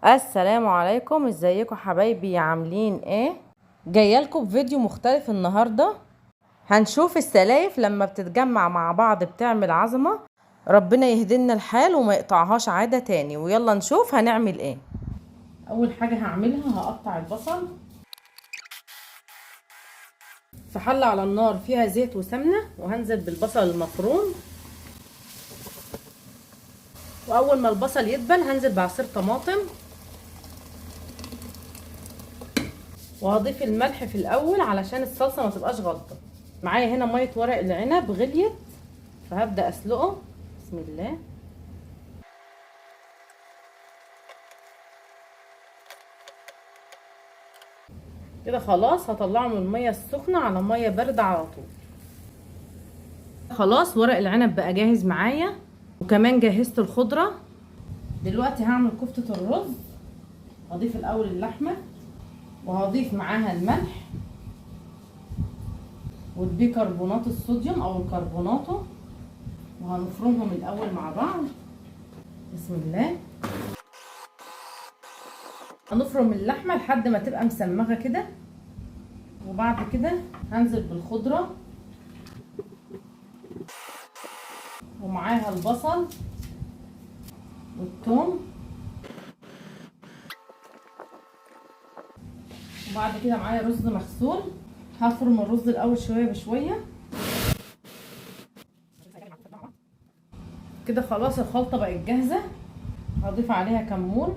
السلام عليكم، ازيكم حبايبي؟ عاملين ايه؟ جاية لكم بفيديو مختلف النهارده. هنشوف السلايف لما بتتجمع مع بعض بتعمل عظمه. ربنا يهدينا الحال وما يقطعهاش عادة تاني. ويلا نشوف هنعمل ايه. اول حاجة هعملها هقطع البصل في حله على النار فيها زيت وسمنه، وهنزل بالبصل المفروم. واول ما البصل يدبل هنزل بعصير طماطم، وهضيف الملح في الاول علشان الصلصه ما تبقاش غلطه. معايا هنا مية ورق العنب غليت، فهبدا اسلقه. بسم الله. كده خلاص هطلعه من المية السخنة على مية باردة على طول. خلاص ورق العنب بقى جاهز معايا، وكمان جهزت الخضرة. دلوقتي هعمل كفته الرز. هضيف الاول اللحمة، وهضيف معاها الملح والبيكربونات الصوديوم او الكربوناتو، وهنفرمهم الاول مع بعض. بسم الله. هنفرم اللحمة لحد ما تبقى مسمغه كده، وبعد كده هنزل بالخضره ومعاها البصل والثوم، وبعد كده معايا رز مغسول. هفرم الرز الاول شوية بشوية كده. خلاص الخلطة بقت جاهزة. هضيف عليها كمون،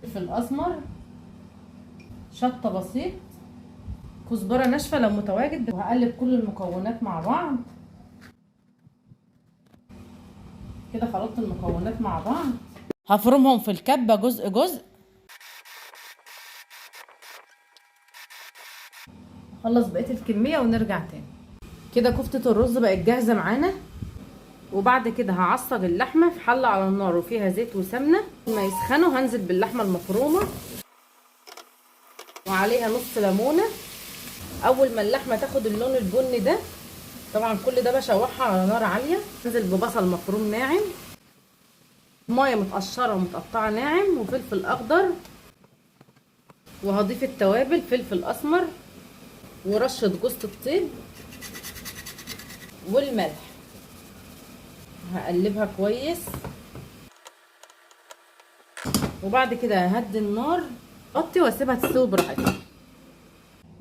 فلفل اسمر، شطه بسيط، كزبره ناشفة لو متواجد، وهقلب كل المكونات مع بعض كده. خلطت المكونات مع بعض، هفرمهم في الكبه جزء جزء. نخلص بقية الكمية ونرجع تاني. كده كفته الرز بقت جاهزة معانا. وبعد كده هعصج اللحمة في حله على النار وفيها زيت وسمنه. لما يسخنوا هنزل باللحمه المفرومه وعليها نص ليمونه. اول ما اللحمة تاخد اللون البني ده، طبعا كل ده بشوحها على نار عالية، هنزل ببصل مفروم ناعم، مية متقشره ومتقطعه ناعم، وفلفل اخضر، وهضيف التوابل فلفل اسمر ورشه جوز الطيب والملح. هقلبها كويس، وبعد كده ههدي النار، اغطي واسيبها تستوي براحتها.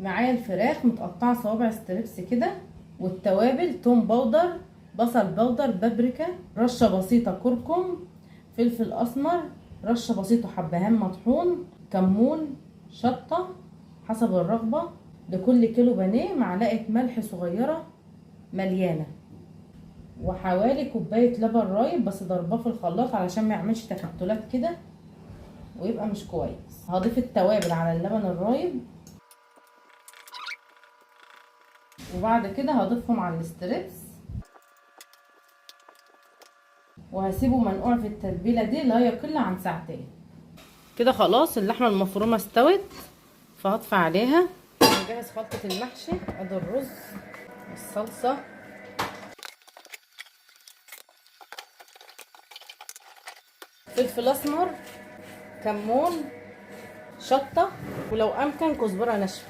معايا الفراخ متقطعه صوابع strips كده، والتوابل توم powder، بصل powder، بابريكا، رشه بسيطة كركم، فلفل اسمر، رشه بسيطة حبهان مطحون، كمون، شطه حسب الرغبة. لكل كيلو بانيه معلقه ملح صغيرة مليانة، وحوالي كوباية لبن رايب بس ضرباه في الخلاط علشان ما يعملش تكتلات كده ويبقى مش كويس. هضيف التوابل على اللبن الرايب، وبعد كده هضيفهم على ال strips، وهسيبه منقوع في التتبيله دي لا يقل عن ساعتين. كده خلاص اللحمة المفرومه استوت، فهطفي عليها. هنجهز خلطه المحشي. ادي الرز والصلصه، فلفل اسمر، كمون، شطه، ولو امكن كزبره ناشفة.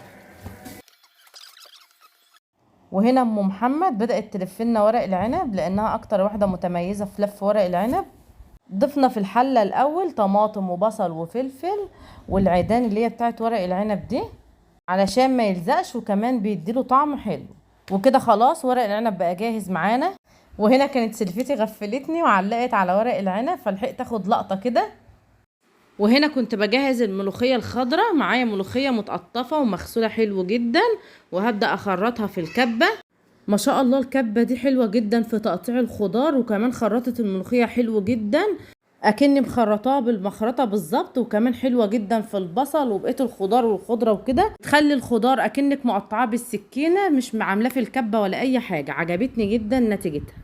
وهنا ام محمد بدات تلف لنا ورق العنب لانها اكتر واحدة متميزة في لف ورق العنب. ضفنا في الحلة الاول طماطم وبصل وفلفل والعيدان اللي هي بتاعت ورق العنب دي علشان ما يلزقش، وكمان بيديله طعم حلو. وكده خلاص ورق العنب بقى جاهز معانا. وهنا كانت سلفتي غفلتني وعلقت على ورق العنب، فلحقت اخد لقطة كده. وهنا كنت بجهز الملوخية الخضراء. معايا ملوخية متقطفه ومغسوله حلو جدا، وهبدا اخرطها في الكبه. ما شاء الله الكبه دي حلوة جدا في تقطيع الخضار، وكمان خرطت الملوخية حلو جدا اكني مخرطاها بالمخرطه بالظبط. وكمان حلوة جدا في البصل وبقية الخضار والخضره وكده، تخلي الخضار اكنك مقطعاه بالسكينة، مش عاملاه في الكبه ولا اي حاجة. عجبتني جدا نتيجتها.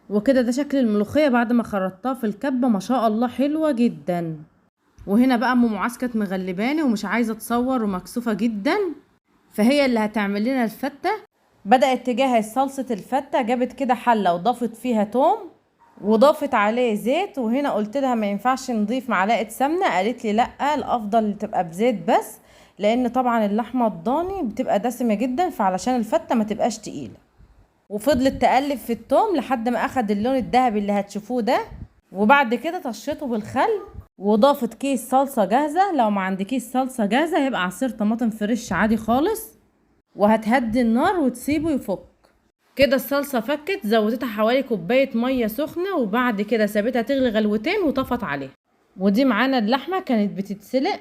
وكده ده شكل الملوخية بعد ما خرطتها في الكبه، ما شاء الله حلوة جدا. وهنا بقى ام معاذ كانت مغلباني ومش عايزه تصور ومكسوفه جدا، فهي اللي هتعمل لنا الفته. بدات تجهز صلصه الفته. جابت كده حله وضافت فيها توم وضافت عليه زيت. وهنا قلت لها ما ينفعش نضيف معلقه سمنه، قالت لي لا الافضل تبقى بزيت بس، لان طبعا اللحمة الضاني بتبقى دسمة جدا، فعلشان الفته ما تبقاش تقيلة. وفضلت تقلب في التوم لحد ما اخد اللون الذهبي اللي هتشوفوه ده. وبعد كده طشته بالخل وضافت كيس صلصه جاهزة. لو ما عندكيش صلصه جاهزة هيبقى عصير طماطم fresh عادي خالص. وهتهدي النار وتسيبه يفك كده. الصلصه فكت، زودتها حوالي كوباية مية سخنة، وبعد كده سابتها تغلي غلوتين وطفت عليها. ودي معانا اللحمة كانت بتتسلق.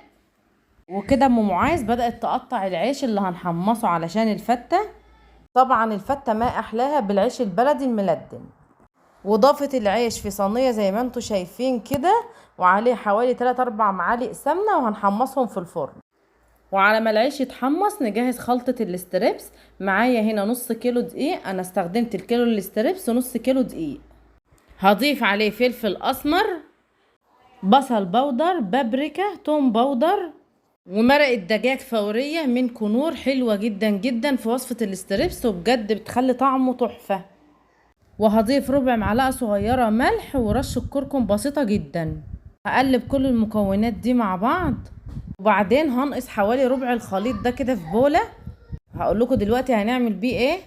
وكده ام معاذ بدات تقطع العيش اللي هنحمصه علشان الفته. طبعا الفته ما احلاها بالعيش البلدي الملدن. وضافت العيش في صينية زي ما انتم شايفين كده، وعليه حوالي 3-4 معالق سمنه، وهنحمصهم في الفرن. وعلى ما العيش يتحمص نجهز خلطة ال strips. معايا هنا نص كيلو دقيق، انا استخدمت الكيلو ال strips ونص كيلو دقيق. هضيف عليه فلفل اسمر، بصل powder، بابريكا، توم powder، ومرقة دجاج فورية من كنور، حلوة جدا جدا في وصفة ال strips، وبجد بتخلي طعمه تحفة. وهضيف ربع معلقة صغيرة ملح ورشة كركم بسيطة جدا. هقلب كل المكونات دي مع بعض، وبعدين هنقص حوالي ربع الخليط ده كده في بولة. هقول لكم دلوقتي هنعمل بيه ايه.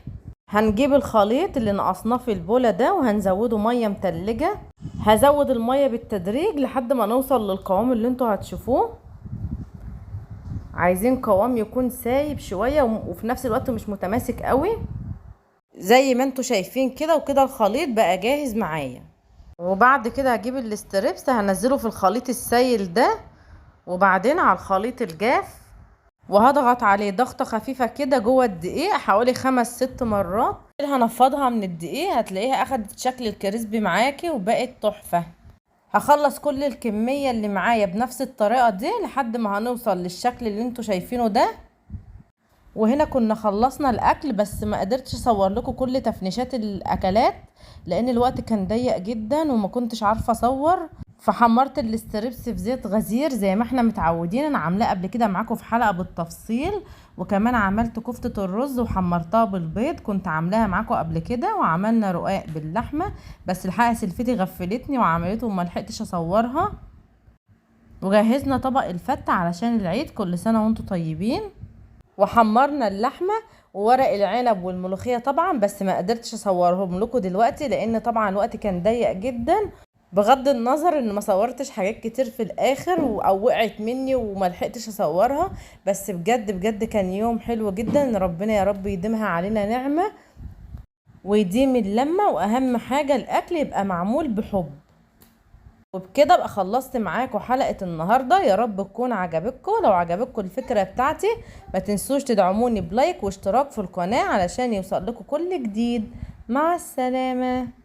هنجيب الخليط اللي نقصناه في البولة ده وهنزوده مية متلجة. هزود المية بالتدريج لحد ما نوصل للقوام اللي انتوا هتشوفوه. عايزين قوام يكون سايب شوية وفي نفس الوقت مش متماسك قوي زي ما انتوا شايفين كده. وكده الخليط بقى جاهز معايا. وبعد كده هجيب ال strips هنزله في الخليط السايل ده، وبعدين على الخليط الجاف، وهضغط عليه ضغطة خفيفة كده جوه الدقيق حوالي 5-6 مرات. هنفضها من الدقيق، هتلاقيها اخدت شكل ال crispy معاكي وبقت تحفة. هخلص كل الكمية اللي معايا بنفس الطريقة دي لحد ما هنوصل للشكل اللي انتوا شايفينه ده. وهنا كنا خلصنا الاكل، بس ما قدرتش اصور لكم كل تفنيشات الاكلات لان الوقت كان ضيق جدا وما كنتش عارفة اصور. فحمرت ال strips في زيت غزير زي ما احنا متعودين، انا عاملاه قبل كده معاكم في حلقة بالتفصيل. وكمان عملت كفتة الرز وحمرتها بالبيض، كنت عاملاها معاكم قبل كده. وعملنا رقاق باللحمة، بس الحقيقة سلفتي غفلتني وعملته وما لحقتش اصورها. وجهزنا طبق الفتة علشان العيد، كل سنة وانتم طيبين. وحمرنا اللحمة وورق العنب والملوخية طبعا، بس ما قدرتش اصورهم لكم دلوقتي لان طبعا الوقت كان ضيق جدا. بغض النظر ان ما صورتش حاجات كتير في الاخر او وقعت مني وما لحقتش اصورها، بس بجد بجد كان يوم حلو جدا. ربنا يا رب يديمها علينا نعمة ويديم اللمة، واهم حاجة الاكل يبقى معمول بحب. وبكده ابقى خلصت معاكم حلقة النهاردة، يا رب تكون عجبتكم. لو عجبتكم الفكرة بتاعتي ما تنسوش تدعموني ب like واشتراك في القناة علشان يوصل لكم كل جديد. مع السلامة.